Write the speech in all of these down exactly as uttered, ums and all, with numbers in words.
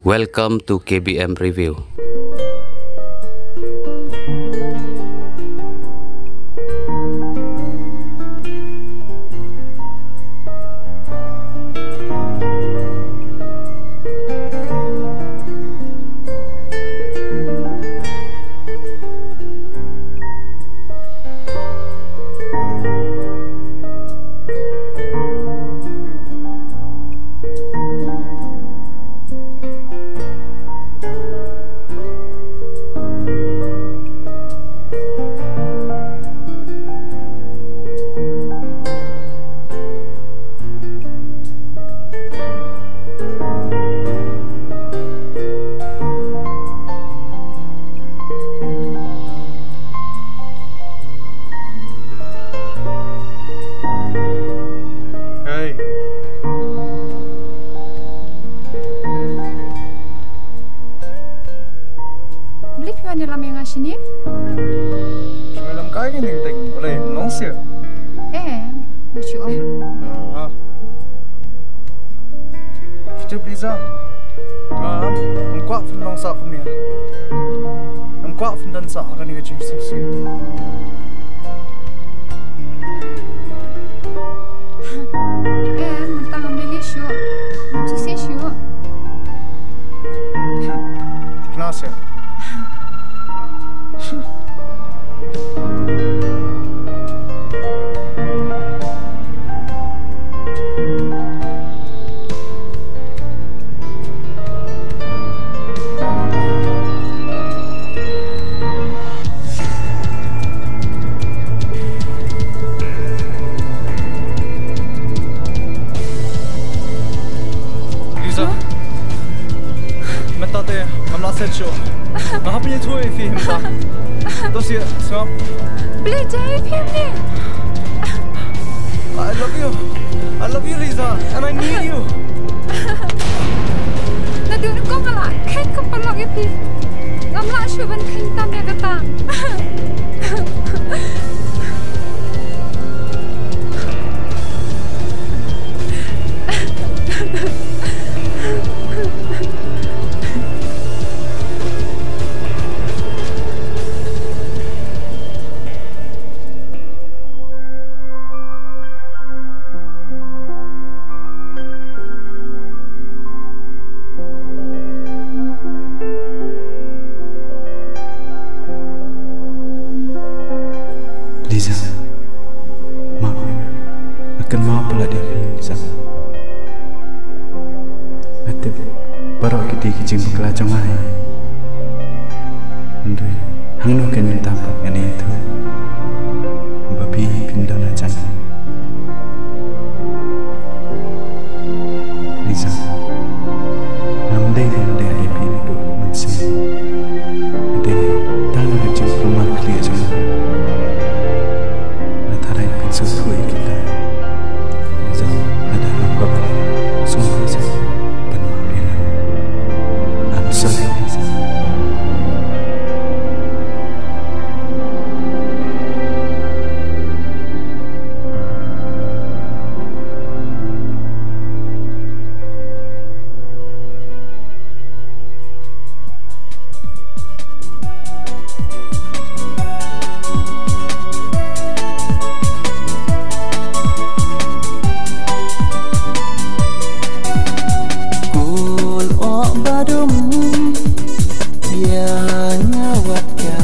Welcome to K B M Review. Hey. Balei phi wan ïalam ïa nga shane? Shu ïalam kai kane ka teng, balei, long sih? Eh, nga shu ong. Ah. Phi tip Lisa, nga ngam kwah phin long sah kumne. Ngam kwah phin don sah ha kane ka jingsngewsih. Eh, mynta ngam lei lei shuh. Ngam sngewsih shuh. Thikna seh. Lisa. Mynta te ngam lah set shuh. Nga hap ïathuh ïa phi mynta. To sngap. Balei jia ïa phi mynne? I love you. I love you, Lisa, and I need you. Naduh nyngkong nga la kheiñ ka paralok ïa phi. Ngam lah shuh ban kheiñ tam ïa kata. Lisa, ma, nga kynmaw palat ïa phi, Lisa. Nga tip baroh kiti ki jingbakla jong nga hi. Hynrei hangno kan mynta pat ngan ïathuh ba phi phin don ha jong nga. Lisa, ngam dei ban leh ïa phi naduh mynsiem. Nga dei tang ka jingkulmar khlieh jong nga. Nga tharai phin sngewthuh ïa kita. Lisa, lada ngam kwah ban sngewthuh sa, pynmap ïa nga. I'm sorry, Lisa. Kul oh badum, ïa nga wat ka.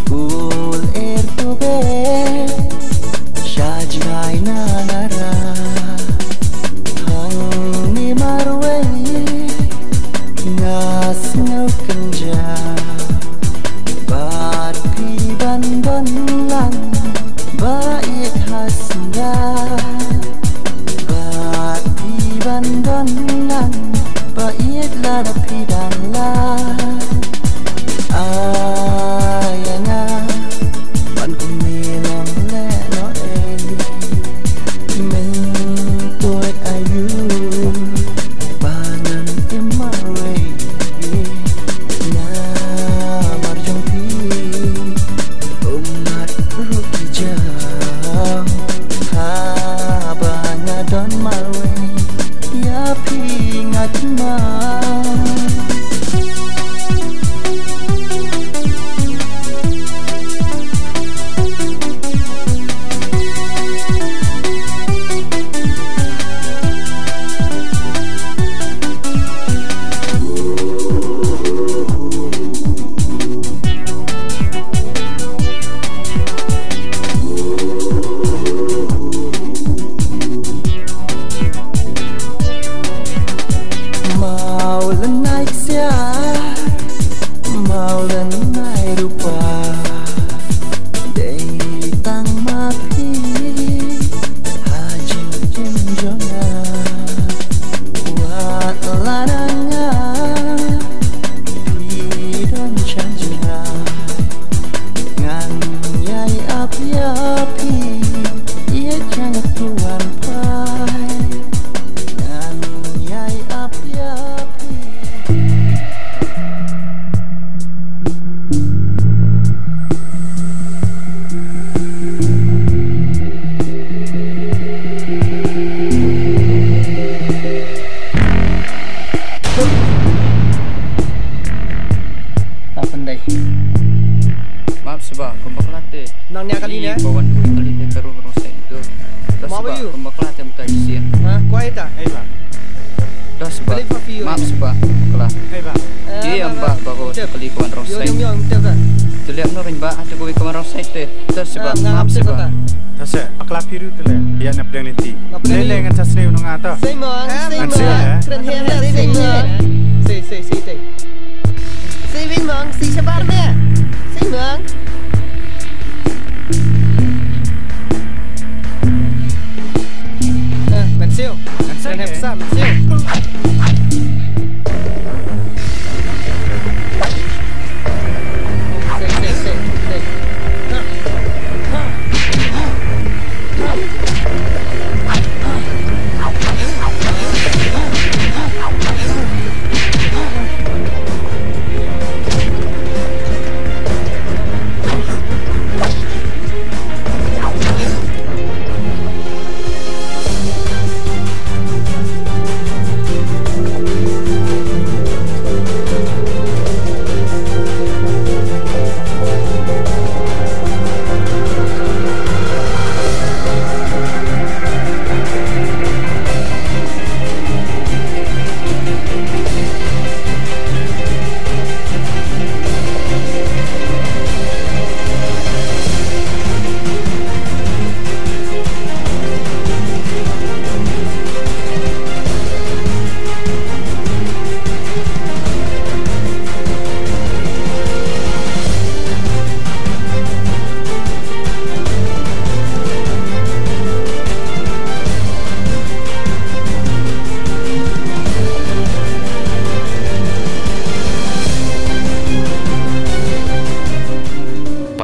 Kul er tu be, sha jngai na nga ra. Hangne marwei, nga sngew kynja. Bad phi ban don lang, ba ïeit ha sngewbha. Bad phi ban don lang, ba ïeit lada Map seh bah, bakla. Hei bah. Ïa ïa bah, bah ko te kali ko wan rong sait. Te leh noh ring bah, te ko wan rong sait te. Te seh bah, map seh bah. Te seh, bakla phi ruh te leh. Ïa na pdeng lynti. Leh leh ngan sa sniew nong ata. Seh mong, seh mong. Kren heh heh, seh mong. Seh seh seh seh. Seh win mong, seh shabar ne. Seh mong. Eh, men siew. Men siew. Men siew.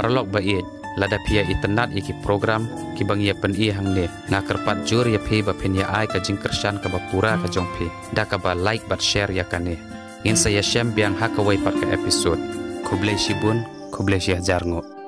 Paralok ba ïeit, lada phi ïa itynnad ïa ki program kiba ngi ïa pyni hangne, nga kyrpad jur ïa phi ba phin ïa ai ka jingkyrshan kaba pura ka jong phi da kaba like bad share ïa kane. Ngin sa ïashem biang ha kawei pat ka episode. Khublei shibun, khublei shihajar nguh.